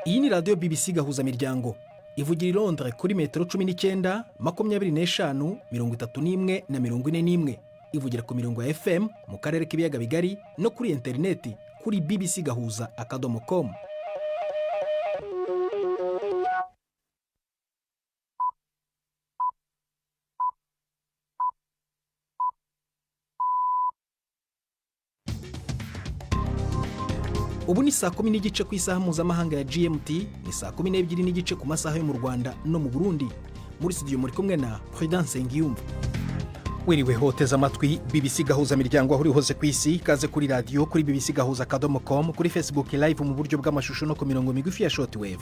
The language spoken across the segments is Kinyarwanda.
Iyi ni radiyo BBC Gahuzamiryango, ivugira i Londres kuri metero 19, 25, 31 na 41. Ivugira ku mirongo ya FM mu karere k'Ibiyaga Bigari no kuri interineti kuri bbcgahuza.com. Ubu ni saa 10:30 ku isaha mpuzamahanga ya GMT, ni saa 12:30 ku masaha yo mu Rwanda no mu Burundi. Muri studio muri kumwe na Prudence Ngiyumva. Wiriwe hoteza amatwi BBC Gahuza Miryango aho uri hose ku isi. Ikaze kuri radiyo, kuri bbcgahuza.com, kuri Facebook Live mu buryo bw'amashusho no ku mirongo migufi ya shortwave.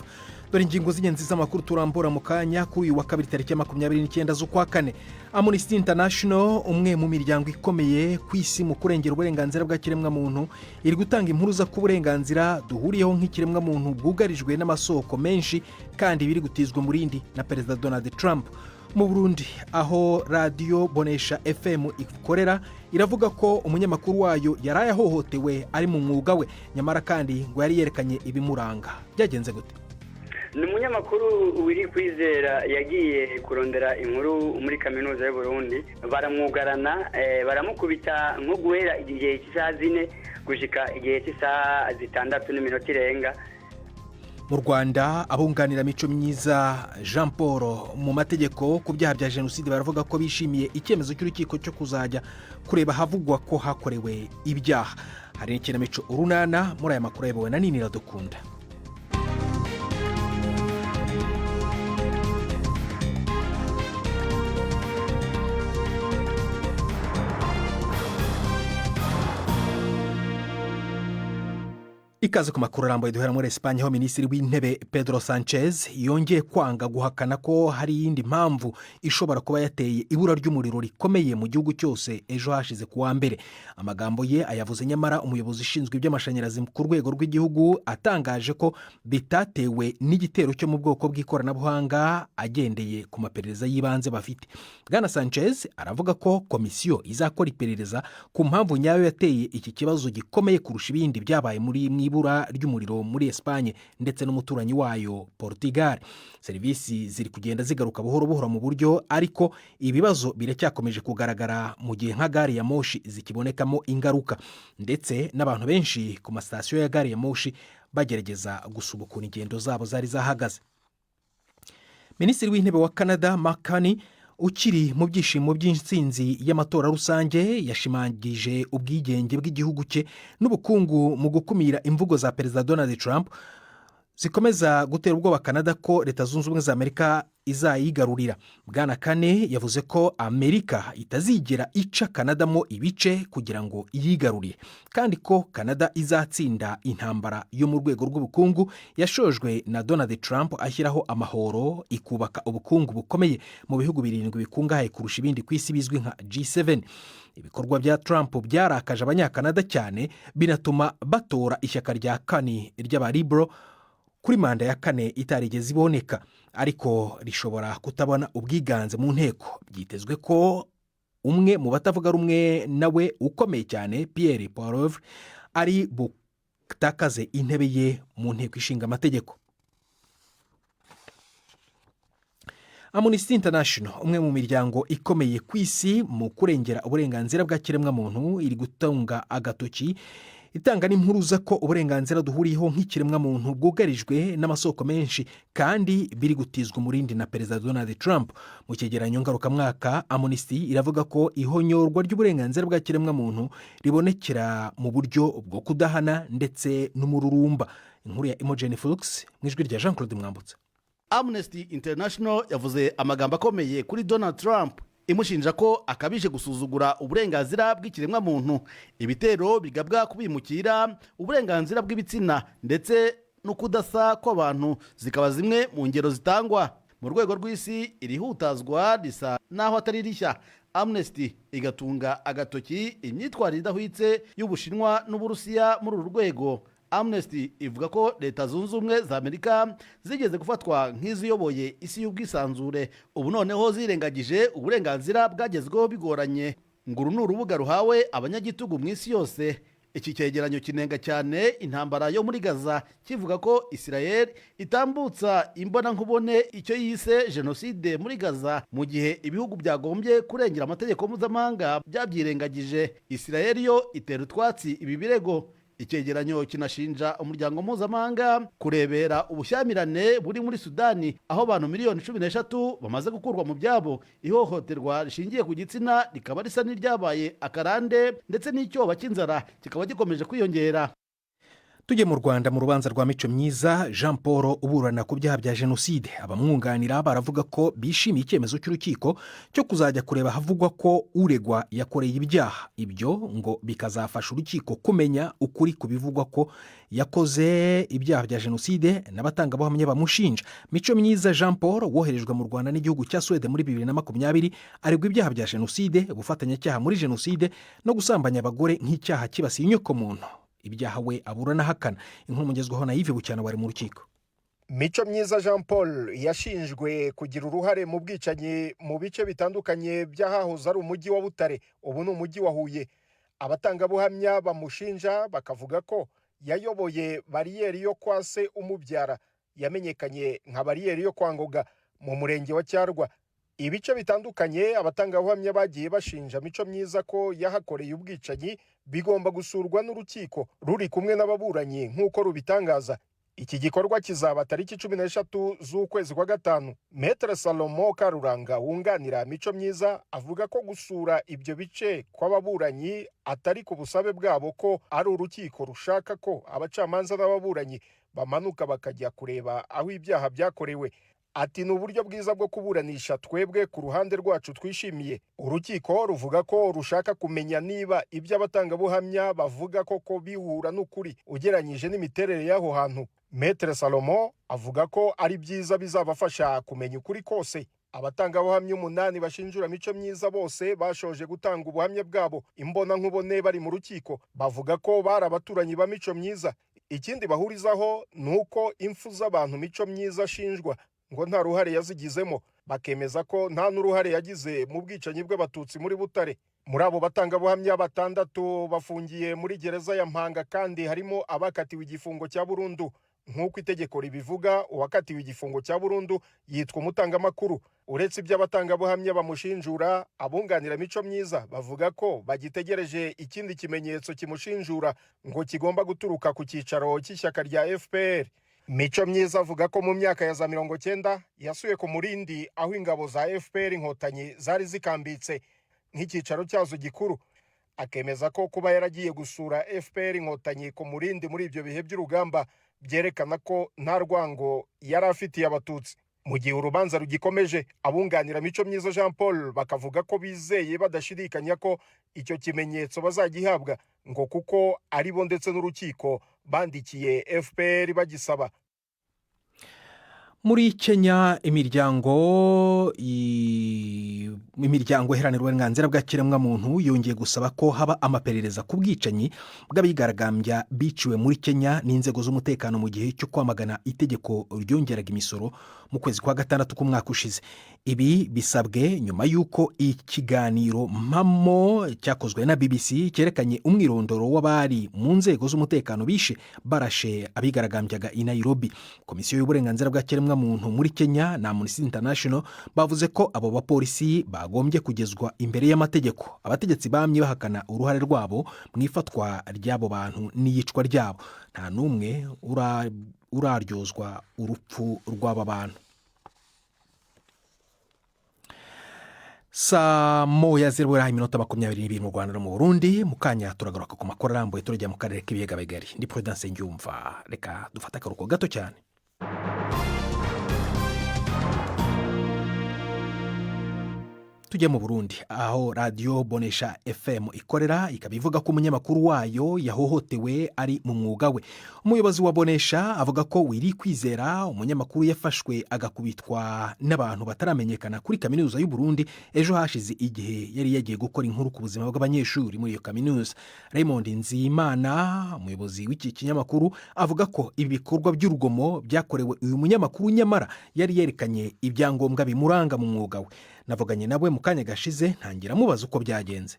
Dore ingingo z'ingenzi z'amakuru turambura mu kanya kuri uyu wa kabiri, tariki ya 29 z'ukwa kane. Amnesty International, umwe mu miryango ikomeye ku isi mu kurengera uburenganzira bw'ikiremwamuntu, iri gutanga impuruza ku burenganzira duhuriyeho nk'ikiremwamuntu bwugarijwe n'amasoko menshi kandi biri gutizwa umurindi na Perezida Donald Trump. Mu Burundi, aho radiyo Bonesha FM ikorera, iravuga ko umunyamakuru wayo yari ahohotewe ari mu mwuga we, nyamara kandi ngo yari yerekanye ibimuranga. Byagenze gute? Ni umunyamakuru wiri Kwizera yagiye kurondera inkuru muri Kaminuza y'Uburundi, baramwugarana, baramukubita nko guhera igihe cy'isaha 4 gushyika igihe cy'isaha 6 n'iminota irenga. Mu Rwanda, abunganira Mico Myiza Jean Paul mu mategeko ku byaha bya jenoside baravuga ko bishimiye icyemezo cy'urukiko cyo kuzajya kureba ahavugwa ko hakorewe ibyaha. Hari n'ikinamico Urunana muri aya makuru ayobowe na Nini Iradukunda. Ikaze ku makuru arambuye. Duhera muri Esipanye, aho Minisitiri w'Intebe Pedro Sanchez yongeye kwanga guhakana ko hari iyindi mpamvu ishobora kuba yateye ibura ry'umuriro rikomeye mu gihugu cyose ejo hashize ku wa mbere. Amagambo ye ayavuze nyamara umuyobozi ushinzwe iby'amashanyarazi ku rwego rw'igihugu atangaje ko bitatewe n'igitero cyo mu bwoko bw'ikoranabuhanga, agendeye ku maperereza y'ibanze bafite. Bwana Sanchez aravuga ko komisiyo izakora iperereza ku mpamvu nyayo yateye iki kibazo gikomeye kurusha ibindi byabaye muri mu ibura ry'umuriro muri Esipanye ndetse n'umuturanyi wayo Portugal. Serivisi ziri kugenda zigaruka buhoro buhoro mu buryo, ariko ibibazo biracyakomeje kugaragara, mu gihe nka gari ya moshi zikibonekamo ingaruka, ndetse n'abantu benshi ku masitasiyo ya gari ya moshi bagerageza gusubukura ingendo zabo zari zahagaze. Minisitiri w'Intebe wa Canada Mark Carney, ukiri mu byishimo by'intsinzi y'amatora rusange, yashimangije ubwigenge bw'igihugu cye n'ubukungu mu gukumira imvugo za Perezida Donald Trump zikomeza gutera ubwoba Canada ko Leta Zunze Ubumwe za Amerika izayigarurira. Bwana Carney yavuze ko Amerika itazigera ica Canada mo ibice kugira ngo iyigarurire, kandi ko Canada izatsinda intambara yo mu rwego rw'ubukungu yashojwe na Donald Trump ashyiraho amahoro, ikubaka ubukungu bukomeye mu bihugu birindwi bikungahaye kurusha ibindi ku isi bizwi nka G7. Ibikorwa bya Trump byarakaje Abanyakanada cyane, binatuma batora ishyaka rya Carney ry'Abalibero kuri manda ya kane itarigeze iboneka, ariko rishobora kutabona ubwiganze mu nteko. Byitezwe ko umwe mu batavuga rumwe nawe ukomeye cyane, Pierre Poilievre, ari butakaze intebe ye mu Nteko Ishinga Amategeko. Amnesty International, umwe mu miryango ikomeye ku isi mu kurengera uburenganzira bwa kiremwamuntu, iri gutunga agatoki, itanga n'impuruza ko uburenganzira duhuriyeho nk'ikiremwamuntu bwugarijwe n'amasoko menshi kandi biri gutizwa umurindi na Perezida Donald Trump. Mu cyegeranyo ngarukamwaka, Amnesty iravuga ko ihonyorwa ry'uburenganzira bwa kiremwamuntu ribonekera mu buryo bwo kudahana ndetse n'umururumba. Inkuru ya Imogen Foulkes mu ijwi rya Jean Claude Mwambutsa. Amnesty International yavuze amagambo akomeye kuri Donald Trump, imushinja ko akabije gusuzugura uburenganzira bw'ikiremwamuntu, ibitero bigabwa kubimukira, uburenganzira bw'ibitsina ndetse no kudasa kw'abantu, zikaba zimwe mu ngero zitangwa. Mu rwego rw'isi, iri hutazwa risa n'aho atari rishya. Amnesty igatunga agatoki imyitwarire idahwitse y'Ubushinwa n'Uburusiya muri uru rwego. Amnesty ivuga ko Leta Zunze Ubumwe za Amerika zigeze gufatwa nk'iziyoboye isi y'ubwisanzure, ubu noneho zirengagije uburenganzira bwagezweho bigoranye, ngo uru ni urubuga ruhawe abanyagitugu mu isi yose. Iki cyegeranyo kinenga cyane intambara yo muri Gaza, kivuga ko Israel itambutsa imbonankubone icyo yise jenoside muri Gaza, mu gihe ibihugu byagombye kurengera amategeko mpuzamahanga byabyirengagije. Israel yo itera utwatsi ibi birego. Icyegeranyo kinashinja umuryango mpuzamahanga kurebera ubushyamirane buri muri Sudani, aho abantu miliyoni 13 bamaze gukurwa mu byabo, ihohoterwa rishingiye ku gitsina rikaba risa n'iryabaye akarande, ndetse n'icyoba cy'inzara kikaba gikomeje kwiyongera. Tujye mu Rwanda, mu rubanza rwa Mico Myiza Jean Paul uburana ku byaha bya jenoside. Abamwunganira baravuga ko bishimiye icyemezo cy'urukiko cyo kuzajya kureba ahavugwa ko uregwa yakoreye ibyaha. Ibyo ngo bikazafasha urukiko kumenya ukuri ku bivugwa ko yakoze ibyaha bya jenoside n'abatangabuhamya bamushinja. Mico Myiza Jean Paul, woherejwe mu Rwanda n'igihugu cya Suwede muri 2020, aregwa ibyaha bya jenoside, ubufatanyacyaha muri jenoside no gusambanya abagore nk'icyaha kibasiye inyokomuntu, ibyaha we aburana ahakana. Inkuru mugezweho na Yves Bucyana wari mu rukiko. Mico Myiza Jean Paul yashinjwe kugira uruhare mu bwicanyi mu bice bitandukanye by'ahahoze ari umujyi wa Butare, ubu ni umujyi wa Huye. Abatangabuhamya bamushinja bakavuga ko yayoboye bariyeri yo kwa se umubyara yamenyekanye nka bariyeri yo kwa Ngoga mu murenge wa Cyarwa. Ibice bitandukanye abatangabuhamya bagiye bashinja Mico Myiza ko yahakoreye ubwicanyi bigomba gusurwa n'urukiko ruri kumwe n'ababuranyi, nk'uko rubitangaza. Iki gikorwa kizaba tariki 13 z'ukwezi kwa gatanu. Maître Salomo Karuranga wunganira Mico Myiza avuga ko gusura ibyo bice kw'ababuranyi atari ku busabe bwabo, ko ari urukiko rushaka ko abacamanza n'ababuranyi bamanuka bakajya kureba aho ibyaha byakorewe. Ati: "Ni uburyo bwiza bwo kuburanisha, twebwe ku ruhande rwacu twishimiye." Urukiko ruvuga ko rushaka kumenya niba ibyo abatangabuhamya bavuga koko bihura n'ukuri ugereranyije n'imiterere y'aho hantu. Maître Salomo avuga ko ari byiza, bizabafasha kumenya ukuri kose. Abatangabuhamya umunani bashinjura Mico Myiza bose bashoje gutanga ubuhamya bwabo imbonankubone bari mu rukiko. Bavuga ko bari abaturanyi ba Mico Myiza. Ikindi bahurizaho ni uko impfu z'abantu Mico Myiza ashinjwa ngo nta ruhare yazigizemo, bakemeza ko nta n'uruhare yagize mu bwicanyi bw'Abatutsi muri Butare. Muri abo batangabuhamya, batandatu bafungiye muri gereza ya Mpanga, kandi harimo abakatiwe igifungo cya burundu. Nk'uko itegeko ribivuga, uwakatiwe igifungo cya burundu yitwa umutangamakuru. Uretse ibyo abatangabuhamya bamushinjura, abunganira Mico Myiza bavuga ko bagitegereje ikindi kimenyetso kimushinjura ngo kigomba guturuka ku cyicaro cy'ishyaka rya FPR. Mico Myiza avuga ko mu myaka ya za 90 yasuye ku Murindi, aho ingabo za FPR Inkotanyi zari zikambitse nk'icyicaro cyazo gikuru, akemeza ko kuba yaragiye gusura FPR Inkotanyi ku Murindi muri ibyo bihe by'urugamba byerekana ko nta rwango yari afitiye Abatutsi. Mu gihe urubanza rugikomeje, abunganira Mico Myiza Jean Paul bakavuga ko bizeye badashidikanya ko icyo kimenyetso bazagihabwa, ngo kuko ari bo ndetse n'urukiko bandikiye FPR bagisaba. Muri Kenya, imiryango iharanira uburenganzira bwa kiremwamuntu yongeye gusaba ko haba amaperereza ku bwicanyi bw'abigaragambya biciwe muri Kenya n'inzego z'umutekano mu gihe cyo kwamagana itegeko ryongeraga imisoro mu kwezi kwa gatandatu k'umwaka ushize. Ibi bisabwe nyuma y'uko ikiganiro mpamo cyakozwe na BBC cyerekanye umwirondoro w'abari mu nzego z'umutekano bishe barashe abigaragambyaga i Nairobi. Komisiyo y'uburenganzira bwa kiremwamuntu muri Kenya na Amnesty International bavuze ko abo bapolisi bagombye kugezwa imbere y'amategeko. Abategetsi bamye bahakana uruhare rwabo mu ifatwa ry'abo bantu n'iyicwa ryabo. Nta n'umwe uraryozwa urupfu rw'aba bantu. Saa 1:22 mu Rwanda no mu Burundi. Mu kanya turagaruka ku makuru arambuye, turajya mu karere k'Ibiyaga Bigari. Ndi Prudence Ngyumva, reka dufate akaruhuko gato cyane. Tujye mu Burundi, aho radiyo Bonesha FM ikorera ikaba ivuga ko umunyamakuru wayo yahohotewe ari mu mwuga we. Umuyobozi wa Bonesha avuga ko Wiri Kwizera, umunyamakuru, yafashwe agakubitwa n'abantu bataramenyekana kuri Kaminuza y'u Burundi ejo hashize, igihe yari yagiye gukora inkuru ku buzima bw'abanyeshuri muri iyo kaminuza. Raymond Nzimana, umuyobozi w'iki kinyamakuru, avuga ko ibi bikorwa by'urugomo byakorewe uyu munyamakuru nyamara yari yerekanye ibyangombwa bimuranga mu mwuga we. Navuganye nawe mu kanya gashize, ntangira amubaza uko byagenze.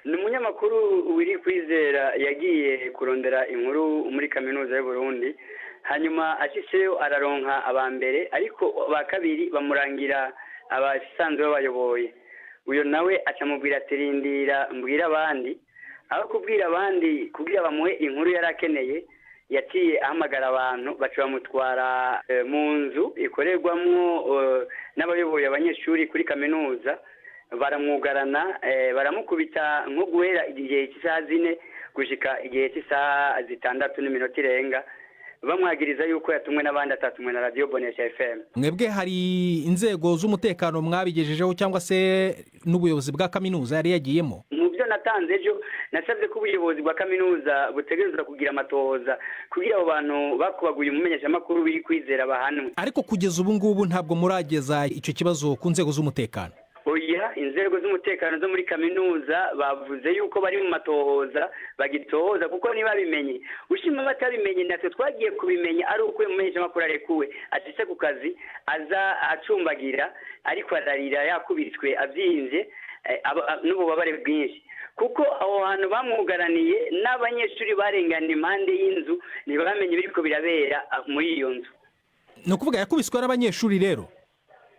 Ni umunyamakuru. Umunyamakuru Wiri Kwizera yagiye kurondera inkuru muri kaminuza y'u Burundi, hanyuma ashyizeyo araronka aba mbere, ariko ba kabiri bamurangira abasanzwe babayoboye. Uyu nawe acamubwira ati rindira mbwira abandi. Aho kubwira abandi kugira bamuhe inkuru yari akeneye, yaciye ahamagara abantu baca bamutwara mu nzu ikorerwamo n'abayoboye abanyeshuri kuri kaminuza, baramwugarana, baramukubita nko guhera igihe cy'isaha 4 gushika igihe cy'isaha 6 n'iminota irenga, bamwagiriza yuko yatumwe n'abandi atatumwe na Radio Bonesha FM. Mwebwe hari inzego z'umutekano mwabigejejeho cyangwa se n'ubuyobozi bwa kaminuza yari yagiyemo? Mu byo natanze ejo nasabye ko ubuyobozi bwa kaminuza butegerezwa kugira amatohoza kugira abo bantu bakubaguye umumenyeshamakuru Wiri Kwizera bahanwe. Ariko kugeza ubu ngubu ntabwo murageza icyo kibazo ku nzego z'umutekano? Oya, inzego z'umutekano zo muri kaminuza bavuze yuko bari mu matohoza, bagitohoza kuko niba bimenye. Ushima batabimenye, natwe twagiye kubimenya ari uko umumenyeshamakuru arekuwe ashitse ku kazi, aza acumbagira ariko ararira yakubitswe abyinze n'ububabare bwinshi, kuko aho hantu bamwugaraniye n'abanyeshuri barengana impande y'inzu ntibamenye ibiriko birabera muri iyo nzu. Ni ukuvuga yakubiswe n'abanyeshuri rero?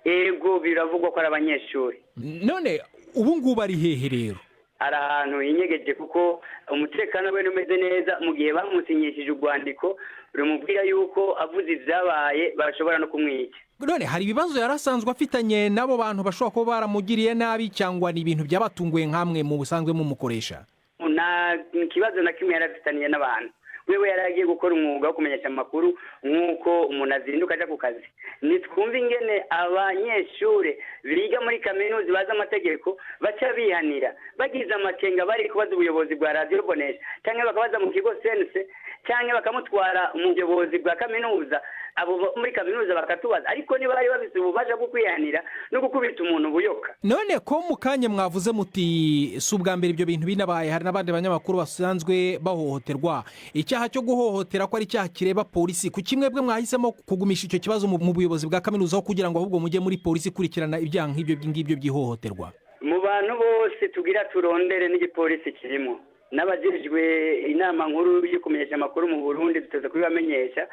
Ego, biravugwa ko ari abanyeshuri. None ubu ngubu ari hehe rero? Ari ahantu hinyegeje kuko umutekano we umeze neza, mu gihe bamusinyishije urwandiko rumubwira yuko avuze ibyabaye bashobora no kumwica. None hari ibibazo yari asanzwe afitanye n'abo bantu bashobora kuba baramugiriye nabi, cyangwa ni ibintu byabatunguye nk'amwe mu busanzwe mumukoresha? Nta kibazo na kimwe yari afitaniye n'abantu. Wewe yari agiye gukora umwuga wo kumenyesha amakuru nk'uko umuntu azinduka ajya ku kazi. Nitwumve ingene abanyeshuri biga muri kaminuza bazi amategeko baca bihanira, bagize amakenga bari kubaza ubuyobozi bwa Radio Bonesha cyangwa bakabaza mu kigo sense cyangwa bakamutwara mu buyobozi bwa kaminuza, abo muri kaminuza bakatubaza. Ariko niba bari bafite ububasha bwo kwihanira no gukubita umuntu buyoka. None ko mu kanya mwavuze muti si ubwa mbere ibyo bintu binabaye, hari n'abandi banyamakuru basanzwe bahohoterwa, icyaha cyo guhohotera ko ari icyaha kireba polisi, ku kimwe bwe mwahisemo kugumisha icyo kibazo mu buyobozi bwa kaminuza aho kugira ngo ahubwo mujye muri polisi ikurikirana ibyaha nk'ibyo ngibyo by'ihohoterwa? Mu bantu bose tugira turondere n'igipolisi kirimo, n'abajejwe inama nkuru yo kumenyesha amakuru mu Burundi duteze kubibamenyesha,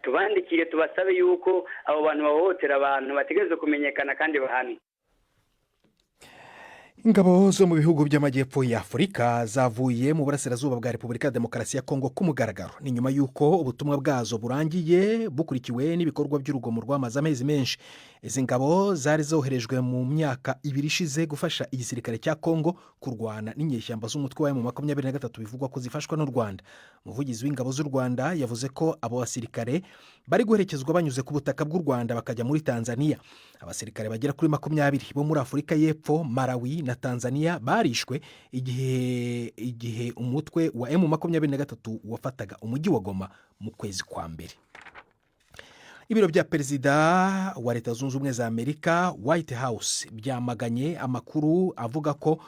tubandikire tubasabe yuko abo bantu bahohotera abantu bategerezwa kumenyekana kandi bahanwe. Ingabo zo mu bihugu by'amajyepfo ya Afurika zavuye mu burasirazuba bwa Repubulika ya Demokarasi ya Kongo ku mugaragaro. Ni nyuma y'uko ubutumwa bwazo burangiye bukurikiwe n'ibikorwa by'urugomo rwamaze amezi menshi. Izi ngabo zari zoherejwe mu myaka 2 ishize gufasha igisirikare cya Kongo kurwana n'inyeshyamba z'umutwe wa M23 bivugwa ko zifashwa n'u Rwanda. Umuvugizi w'ingabo z'u Rwanda yavuze ko abo basirikare bari guherekezwa banyuze ku butaka bw'u Rwanda bakajya muri Tanzania. Abasirikare bagera kuri 20 bo muri Afurika y'Epfo, Malawi na Tanzania barishwe igihe umutwe wa M23 wafataga umujyi wa Goma mu kwezi kwa mbere. Ibiro bya perezida wa Leta Zunze Ubumwe za Amerika White House byamaganye amakuru avuga ko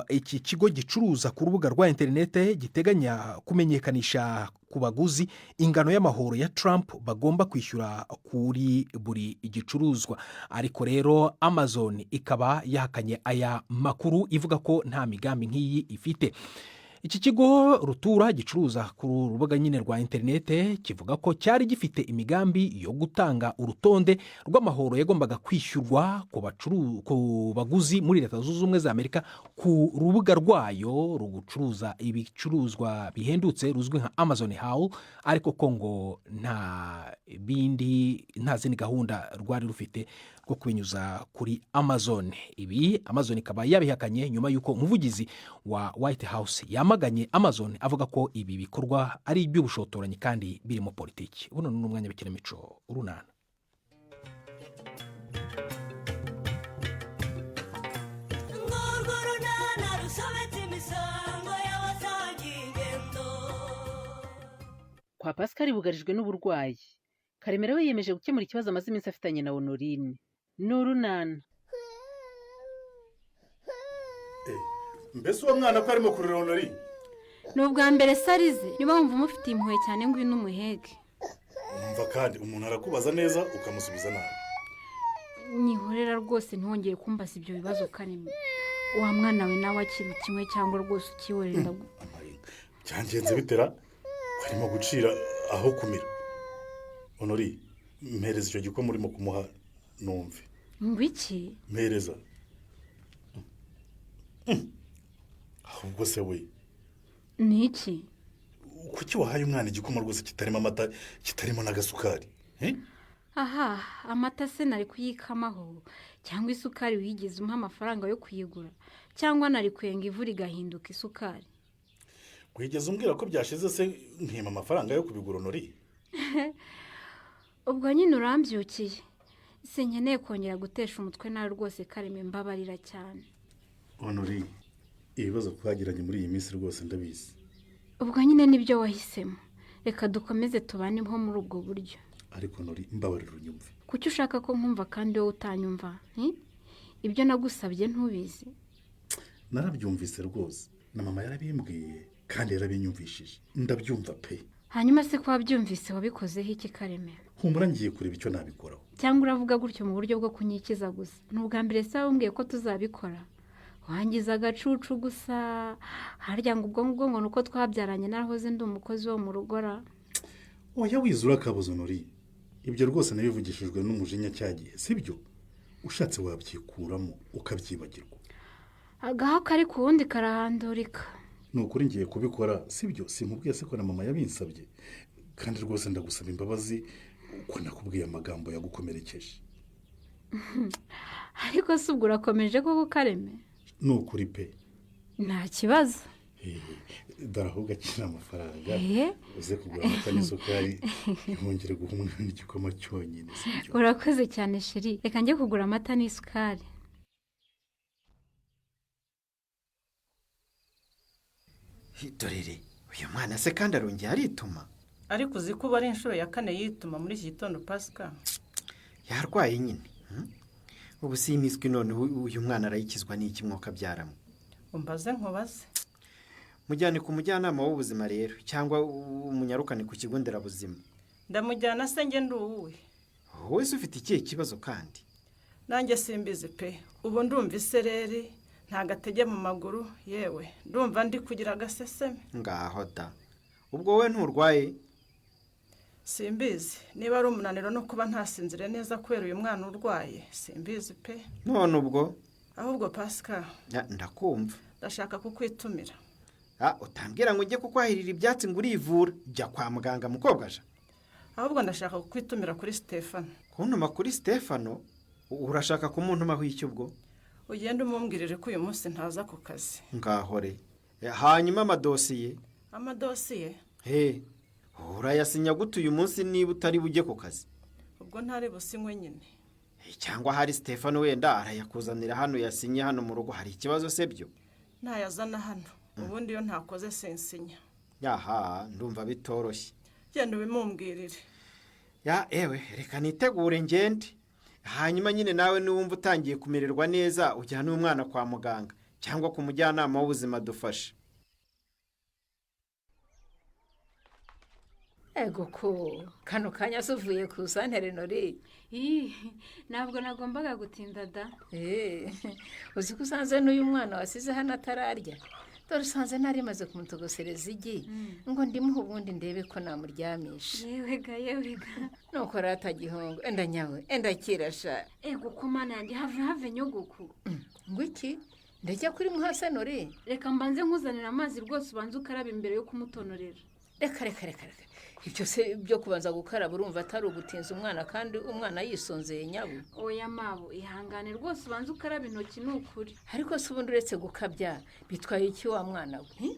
iki kigo gicuruza ku rubuga rwa interinete giteganya kumenyekanisha ku baguzi ingano y'amahoro ya Trump bagomba kwishyura kuri buri gicuruzwa. Ariko rero Amazon ikaba yahakanye aya makuru ivuga ko nta migambi nk'iyi ifite. Iki kigo rutura gicuruza ku rubuga nyine rwa interinete kivuga ko cyari gifite imigambi yo gutanga urutonde rw'amahoro yagombaga kwishyurwa ku baguzi muri Leta Zunze Ubumwe za Amerika ku rubuga rwayo rugucuruza ibicuruzwa bihendutse ruzwi nka Amazon Haul, ariko ko ngo nta zindi gahunda rwari rufite rwo kubinyuza kuri Amazon. Ibi Amazon ikaba yabihakanye nyuma y'uko umuvugizi wa White House yamaganye Amazon avuga ko ibi bikorwa ari iby'ubushotoranyi kandi birimo politiki. Buno ni umwanya w'ikinamico Urunana. Kwa Pascal bugarijwe n'uburwayi, Karemera we yiyemeje gukemura ikibazo amaze iminsi afitanye na Honorine. Ni urunana. Mbese uwo mwana ko arimo kurira Honorine? Ni ubwa mbere sarize, niba wumva umufitiye impuhwe cyane ngwino umuhege. Umva kandi umuntu arakubaza neza ukamusubiza nabi. Nihorera rwose ntiwongere kumbaza ibyo bibazo Kareme. Wa mwana we nawe akiri kimwe cyangwa rwose ukiworera. Byangenze bitera harimo gucira aho kumira. Honori, mpereza icyo gikoma urimo kumuha numve. Ngo iki? Mpereza. Ahubwo se we ni iki? Kuki wahaye umwana igikoma rwose kitarimo amata, kitarimo n'agasukari? Aha, amata se nari kuyikamaho, cyangwa isukari wigeze umpa amafaranga yo kuyigura, cyangwa nari kwenga ivu rigahinduka isukari. Wigeze umbwira ko byashize se nkima amafaranga yo kubigura, Honori? Ubwo nyine urambyukiye, sinkeneye kongera gutesha umutwe nawe rwose Kareme, mbabarira cyane. Honori, ibibazo twagiranye muri iyi minsi rwose ndabizi. Ubwo nyine nibyo wahisemo, reka dukomeze tubane nko muri ubwo buryo. Ariko Honori, mbabarira unyumve. Kuki ushaka ko nkumva kandi wowe utanyumva? Ibyo nagusabye ntubizi? Narabyumvise rwose, na mama yarabimbwiye kandi yarabinyumvishije, ndabyumva pe. Hanyuma se ko wabyumvise wabikozeho iki Kareme? Humura, ngiye kureba icyo nabikoraho. Cyangwa uravuga gutyo mu buryo bwo kunyikiza gusa? Ni ubwa mbere se wambwiye ko tuzabikora? Wangiza agacucu gusa. Harya ngo ubwo ngubwo ngo ni uko twabyaranye narahoze ndi umukozi wo mu rugo ra? Oya wizura akabuzo Honori, ibyo rwose nabivugishijwe n'umujinya cya gihe, sibyo? Ushatse wabyikuramo ukabyibagirwa. Agaha kari ku wundi karahandurika. Ni ukuri ngiye kubikora, sibyo? Sinkubwiye se ko na mama yabinsabye? Kandi rwose ndagusaba imbabazi ko nakubwiye amagambo yagukomerekeje. Ariko si ubwo urakomeje koko Kareme? Ni ukuri pe. Nta kibazo. Dore ahubwo akira amafaranga uze kugura amata n'isukari, ntihongere guha umwana igikoma cyonyine, sibyo? Urakoze cyane sheri, reka njye kugura amata n'isukari. Dorere uyu mwana se kandi arongeye arituma. Ariko uzi ko ubu ari inshuro ya kane yituma muri iki gitondo Pasika? Yarwaye nyine. Ubu si imiswi none uyu mwana arayikizwa n'iki mwuka abyaramo? Umbaze nkubaze. Mujyane ku mujyanama w'ubuzima rero, cyangwa umunyarukane ku kigo nderabuzima. Ndamujyana se njye ndi uwuhe? Wowe se ufite ikihe kibazo kandi? Nanjye simbizi pe, ubu ndumva isereri, nta gatege mu maguru, yewe ndumva ndi kugira agaseseme. Ngaho da, ubwo wowe nturwaye? Simbizi niba ari umunaniro no kuba ntasinzire neza kubera uyu mwana urwaye, simbizi pe. None ubwo? Ahubwo Pasika, ndakumva. Ndashaka kukwitumira. Utambwira ngo ujye kukwahirira ibyatsi ngo urivura, jya kwa muganga mukobwa aje. Ahubwo ndashaka kukwitumira kuri Stefano. Kuntuma kuri Stefano? Urashaka kumuntumaho iki ubwo? Ugende umumbwirire ko uyu munsi ntaza ku kazi. Ngahore. Hanyuma amadosiye? Amadosiye? He, urayasinya gute uyu munsi niba utari bujye ku kazi? Ubwo ntari businywe nyine. Cyangwa hari Stefano wenda arayakuzanira hano yasinye hano mu rugo, hari ikibazo se byo? Ntayazana hano. Ubundi iyo ntakoze sinsinya. Yaha, ndumva bitoroshye. Genda ubimumbwirire. Ya ewe, reka nitegure ngende. Hanyuma nyine nawe niwumva utangiye kumererwa neza ujyane umwana kwa muganga cyangwa ku mujyanama w'ubuzima dufashe. Ego ko kano kanya suvuye ku santere Nori. Ntabwo nagombaga gutinda da. Uzi ko usanze n'uyu mwana wasize hano atararya? Dore usanze nari maze kumutogosereza igi ngo ndimuhe ubundi ndebe ko namuryamisha. Yewega yewega. Nuko rata gihongo, enda nyawe, enda kirasha. Ego ko mana yanjye, have have nyogoku. Ngo iki? Ndajya kuri muhasanore. Reka mbanze nkuzanira amazi rwose ubanze ukaraba imbere yo kumutonorera. Reka reka reka reka. Ibyo se byo kubanza gukaraba urumva atari ugutinza umwana kandi umwana yisonzeye nyabo? Oya mabo, ihangane rwose ubanze ukaraba intoki ni ukuri. Ariko se ubundi uretse gukabya bitwaye iki wa mwana we?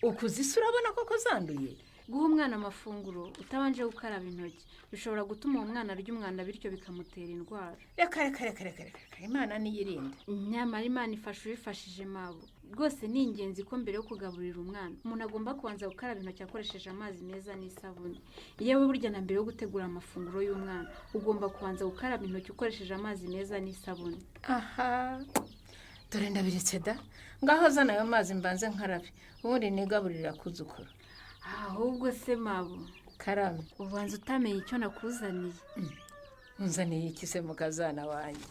Ukuze isi urabona koko zanduye? Guha umwana amafunguro utabanje gukaraba intoki bishobora gutuma uwo mwana arya umwanda bityo bikamutera indwara. Reka reka reka reka reka, Imana niyirinde. Nyamara Imana ifasha ubifashije mabo. Rwose ni ingenzi ko mbere yo kugaburira umwana umuntu agomba kubanza gukaraba intoki akoresheje amazi meza n'isabune. Yewe burya na mbere yo gutegura amafunguro y'umwana ugomba kubanza gukaraba intoki ukoresheje amazi meza n'isabune. Aha, dore ndabiretse da, ngaho zana ayo mazi mbanze nkarabe ubundi nigaburira kuzukuru. Ahubwo se mabo, karame, ubanza utamenye icyo nakuzaniye. Unzaniye iki se mukazana wanjye?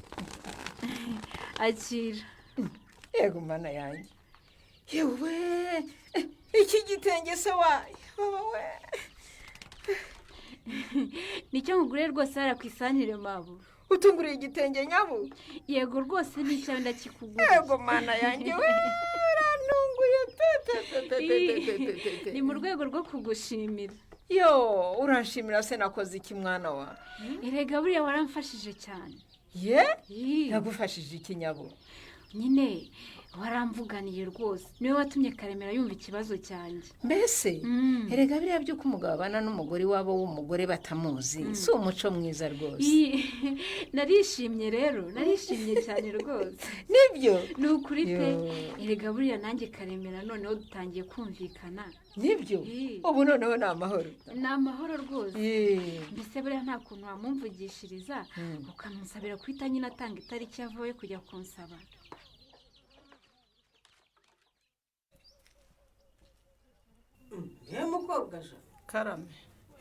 Akira. Yego mana yanjye. Yewe iki gitenge se wa baba we. Nicyo nkuguriye rwose hariya ku isanire mabo. Utunguriye igitenge nyabu? Yego rwose nicyo ndakikuguriye. Yego mana yanjye we urantunguye pe pe pe pe pe pe. Ni mu rwego rwo kugushimira. Yo uranshimira se nakoze iki mwana wa? Erega buriya waramfashije cyane. Ye? Nagufashije iki nyabo? Nyine waramvuganiye rwose, niwe watumye Karemera yumva ikibazo cyanjye. Mbese erega biriya by'uko umugabo abana n'umugore wabo w'umugore batamuzi si umuco mwiza rwose. Narishimye rero, narishimye cyane rwose. Nibyo? Ni ukuri pe. Erega buriya nanjye Karemera noneho dutangiye kumvikana. Nibyo? Ubu noneho ni amahoro. Ni amahoro rwose. Mbese buriya nta kuntu wamumvugishiriza ukamusabira guhita nyine atanga itariki yavuye kujya kunsaba. Yewe mukobwa je Karame,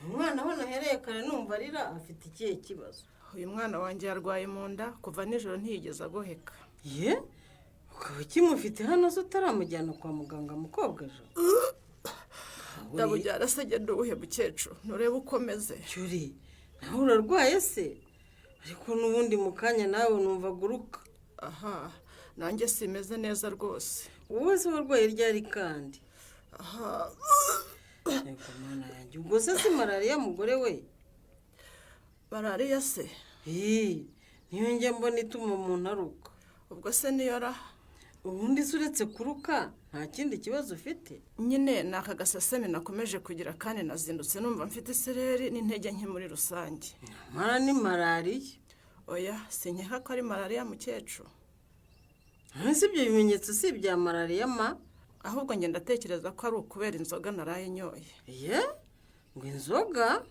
umwana we nahereye kare numva arira afite ikihe kibazo? Uyu mwana wanjye yarwaye mu nda kuva nijoro ntiyigeze agoheka. Ye ukaba ukimufite hano se utaramujyana kwa muganga mukobwa je? Ndabujyana se genda uwuhe mukecuru nturebe uko meze. Cyuri nawe urarwaye se? Ariko n'ubundi mu kanya nawe numva aguruka. Aha nanjye simeze neza rwose. Wowe se warwaye ryari kandi? Aha yego mana yanjye, ubwo se si malariya mugore we? Malariya se? Niyo njya mbona ituma umuntu aruka. Ubwo se niyo ra? Ubundi se uretse kuruka nta kindi kibazo ufite? Nyine ni aka gaseseme nakomeje kugira kandi nazindutse numva mfite isereri n'intege nke muri rusange. Nyamara ni malariya. Oya sinkeka ko ari malariya mukecuru. Ese ibyo bimenyetso si ibya malariya ma? Ahubwo ngenda ndatekereza ko ari ukubera inzoga naraye nyoye. Ye? Ngo inzoga?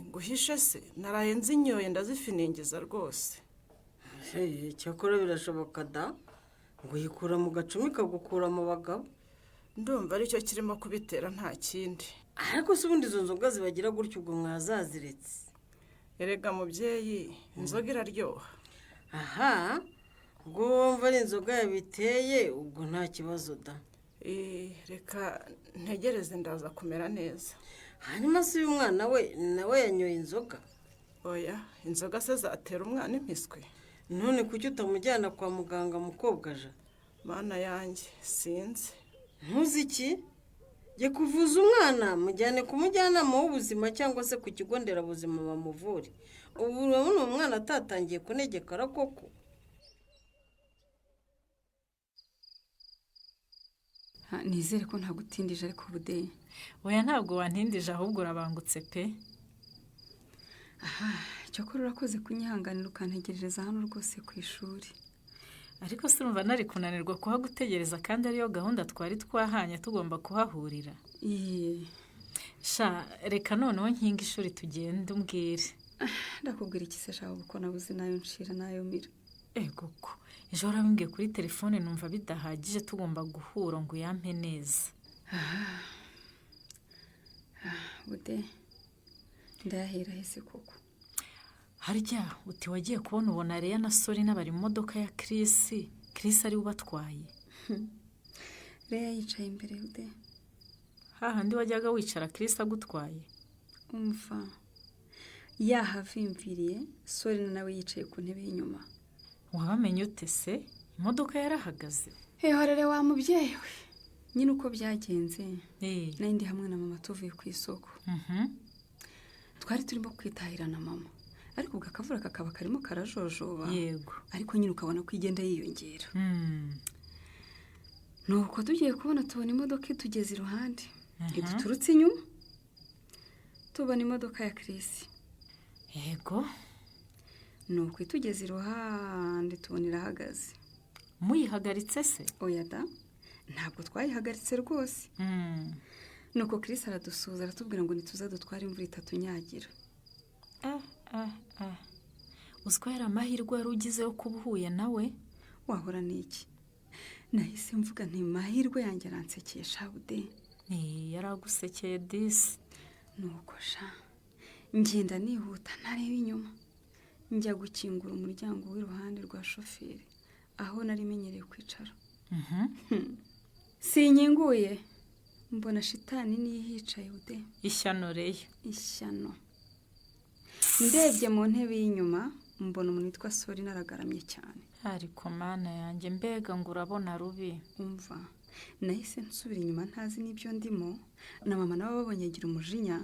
Nguhishe se naraye nzinyoye ndazifiningiza rwose. Cyakora birashoboka da, ngo yikura mu gacumi ikagukura mu bagabo. Ndumva aricyo kirimo kubitera nta kindi. Ariko se ubundi izo nzoga zibagira gutyo ubwo mwazaziretse? Erega mubyeyi inzoga iraryoha. Aha ubwo wumva ari inzoga yabiteye ubwo nta kibazo da. Reka ntegereze ndaza kumera neza. Hanyuma se uyu mwana we nawe yanyoye inzoga? Oya inzoga se zatera umwana impiswi? None kuki utamujyana kwa muganga mukobwa je? Mana yanjye sinzi. Ntuzi iki? Jye kuvuza umwana mujyane ku mujyanama w'ubuzima cyangwa se ku kigo nderabuzima bamuvure. Ubu urabona umwana atatangiye kunegekara koko? Nizere ko ntagutindije ariko bude. Oya ntabwo wantindije ahubwo urabangutse pe. Aha cyokora urakoze kunyihanganira ukantegerereza hano rwose ku ishuri. Ariko se urumva nari kunanirwa kuhagutegereza kandi ariyo gahunda twari twahanye tugomba kuhahurira. Sha reka noneho nkinga ishuri tugende umbwire. Ndakubwira iki se shaho kuko nabuze nayo nshira nayo mira. Ego ko ejo warabimbwiye kuri telefone numva bidahagije tugomba guhura ngo uyampe neza. Bude ndahera hese koko. Harya uti wagiye kubona ubona Leya na Sorina bari mu modoka ya Chris, Chris ari ubatwaye. Leya yicaye imbere Bude. Hahandi wajyaga wicara Chris agutwaye. Umva yahavimviriye Sorina nawe yicaye ku ntebe y'inyuma. Wabamenye ute se? Imodoka yarahagaze. Ehorere wa mubyeyi we. Nyine uko byagenze nari ndi hamwe na mama tuvuye ku isoko. Twari turimo kwitahira na mama ariko ubwo akavura kakaba karimo karajojoba. Yego. Ariko nyine ukabona ko igenda yiyongera. Nuko tugiye kubona tubona imodoka itugeze iruhande iduturutse inyuma tubona imodoka ya Chris. Yego. Nuko itugeze iruhande tubona irahagaze. Muyihagaritse se? Oya da ntabwo twayihagaritse rwose. Nuko Chris aradusuhuza aratubwira ngo nituza dutware imvura itatunyagira. Uziko yari amahirwe wari ugize yo kuba uhuye nawe? Wahora n'iki? Nahise mvuga nti mahirwe yanjye aransekesha Bude. Yaragusekeye disi. Nuko sha ngenda nihuta ntareba inyuma njya gukingura umuryango w'iruhande rwa shoferi aho nari menyereye kwicara. Sinkinguye mbona shitani niyo ihicaye ude. Ishyano Reya. Ishyano. Ndebye mu ntebe y'inyuma mbona umuntu witwa Sori naragaramye cyane. Ariko mana yanjye, mbega ngo urabona rubi. Umva, nahise nsubira inyuma ntazi n'ibyo ndimo, na mama nawe babonye agira umujinya.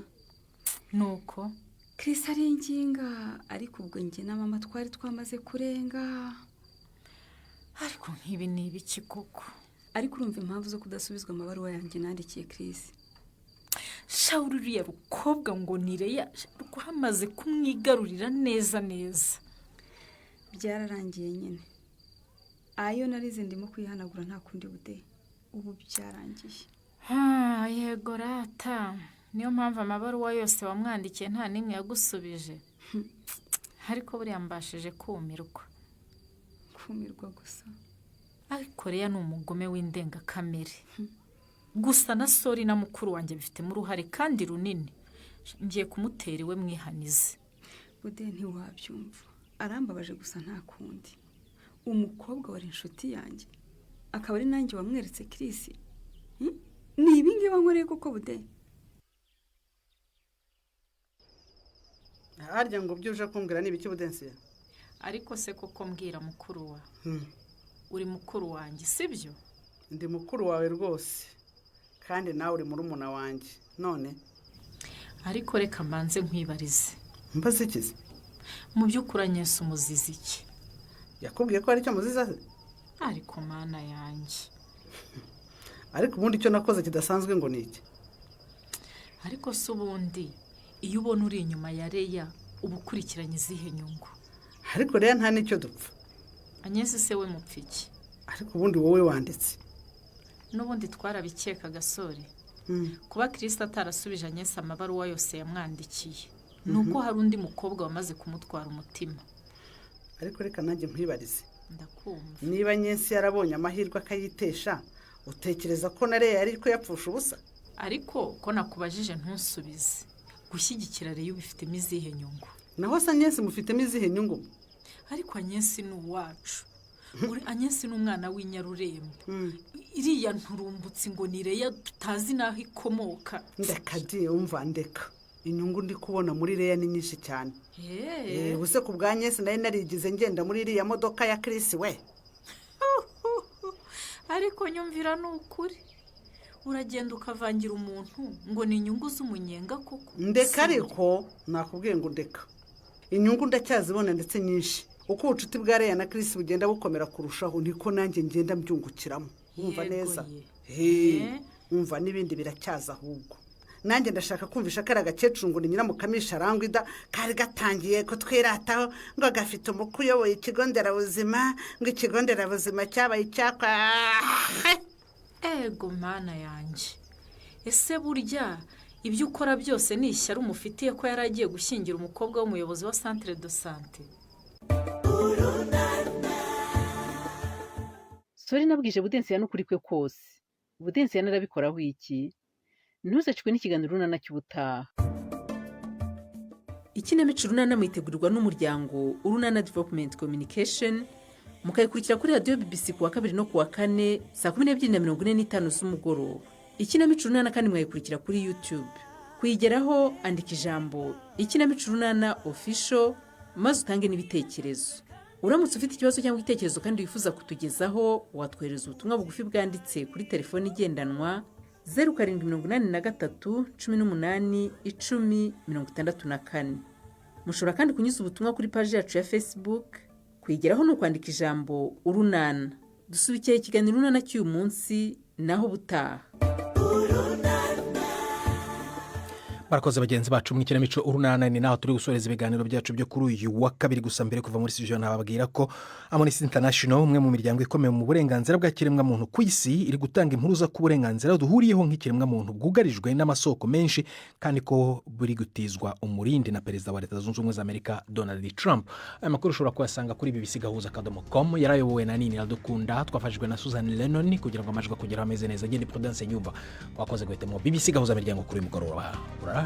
Nuko Chris aringinga, ariko ubwo njye na mama twari twamaze kurenga. Ariko nk'ibi ni ibiki koko? Ariko urumva impamvu zo kudasubizwa amabaruwa yanjye nandikiye Chris. Shawuri, uriya rukobwa ngo ni Reya rwamaze kumwigarurira neza neza. Byararangiye nyine, ayo narize ndimo kuyihanagura, nta kundi bude, ubu byarangiye. Ha, yego rata, niyo mpamvu amabaruwa yose wamwandikiye nta n'imwe yagusubije. Ariko buriya mbashije kumirwa. Kumirwa gusa. Ariko Reya ni umugome w'indengakamere. Gusa na Sori na mukuru wanjye bifitemo uruhare kandi runini. Ngiye kumutera iwe mwihanize. Bude, ntiwabyumva, arambabaje gusa nta kundi. Umukobwa wari inshuti yanjye akaba ari nanjye wamweretse Chris. Ni ibi ngibi wankoreye koko bude? Harya ngo byo uje kumbwira ni ibiki, Budensiya? Ariko se koko mbwira mukuru wa, uri mukuru wanjye sibyo? Ndi mukuru wawe rwose, kandi nawe uri murumuna wanjye none. Ariko reka mbanze nkwibarize. Mbaze ikize? Mu by'ukuri Agnes umuziza iki? Yakubwiye ko hari icyo muziza se? Ariko mana yanjye. Ariko ubundi icyo nakoze kidasanzwe ngo ni iki? Ariko se ubundi iyo ubona uri inyuma ya Reya uba ukurikiranye izihe nyungu? Ariko Reya nta n'icyo dupfa. Agnes se we mupfa iki? Ariko ubundi wowe wanditse. N'ubundi twarabikeka gasore. Kuba Chris atarasubije Agnes amabaruwa yose yamwandikiye, ni uko hari undi mukobwa wamaze kumutwara umutima. Ariko reka nanjye nkwibarize. Ndakumva. Niba Agnes yarabonye amahirwe akayitesha, utekereza ko na Reya yari kuyapfusha ubusa? Ariko ko nakubajije ntusubize, gushyigikira Reya ubifitemo izihe nyungu? Naho se Agnes mufitemo izihe nyungu? Ariko Agnes ni uwacu. Agnes ni umwana w'inyarurembo. Iriya nturumbutsi ngo ni Reya tutazi n'aho ikomoka. Ndeka di, umva ndeka. Inyungu ndi kubona muri Reya ni nyinshi cyane. Ubuse ku bwa Agnes nari narigize ngenda muri iriya modoka ya Chris we. Ariko nyumvira ni ukuri, uragenda ukavangira umuntu ngo ni inyungu z'umunyenga koko. Ndeka, ariko nakubwiye ngo ndeka. Inyungu ndacyazibona ndetse nyinshi. Uko ubucuti bwa Reya na Chris bugenda bukomera kurushaho, niko nanjye ngenda mbyungukiramo. Wumva neza? Umva n'ibindi biracyaza ahubwo. Nanjye ndashaka kumvisha kari agakecuru ngo ni Nyiramukamisha arangwida kari gatangiye kutwirataho ngo gafite umukwe uyoboye ikigo nderabuzima, ngo ikigo nderabuzima cyabaye icyakwa. Ego mana yanjye, ese burya ibyo ukora byose ni ishyari umufitiye ko yari agiye gushyingira umukobwa w'umuyobozi wa centre de santé? Sori nabwije Budensiya n'ukuri kwe kose. Budensiya narabikoraho iki? Ntuzacikwe n'ikiganiro Urunana cy'ubutaha. Ikinamico Urunana muyitegurirwa n'umuryango Urunana Development Communication, mukayikurikira kuri radiyo BBC ku wa kabiri no ku wa kane saa 12:45 z'umugoroba. Ikinamico Urunana kandi mwayikurikira kuri YouTube. Kuyigeraho andika ijambo Ikinamico Urunana Official maze utange n'ibitekerezo. Uramutse ufite ikibazo cyangwa igitekerezo kandi wifuza kutugezaho, watwohereza ubutumwa bugufi bwanditse kuri telefoni igendanwa 0783 18 10 64. Mushobora kandi kunyuza ubutumwa kuri paji yacu ya Facebook. Kuyigeraho ni ukwandika ijambo Urunana. Dusubikiye ikiganiro Urunana cy'uyu munsi, naho ubutaha. Barakoze bagenzi bacu mu ikinamico Urunana. Ni naho turi gusoreza ibiganiro byacu byo kuri uyu wa kabiri. Gusa mbere kuva muri studio nababwira ko Amnesty International, umwe mu miryango ikomeye mu burenganzira bwa kiremwamuntu ku isi, iri gutanga impuruza ku burenganzira duhuriyeho nk'ikiremwamuntu bwugarijwe n'amasoko menshi, kandi ko buri gutizwa umurindi na Perezida wa Leta Zunze Ubumwe za Amerika Donald Trump. Aya makuru ushobora kuyasanga kuri bbcgahuza.com. Yarayobowe na Nini Iradukunda, twafashijwe na Susan Lennon kugira ngo amajwi akugeraho ameze neza. Ngende Prudence Nyumva wakoze guhitamo BBC Gahuza Miryango kuri uyu mugoroba. Uraryamye.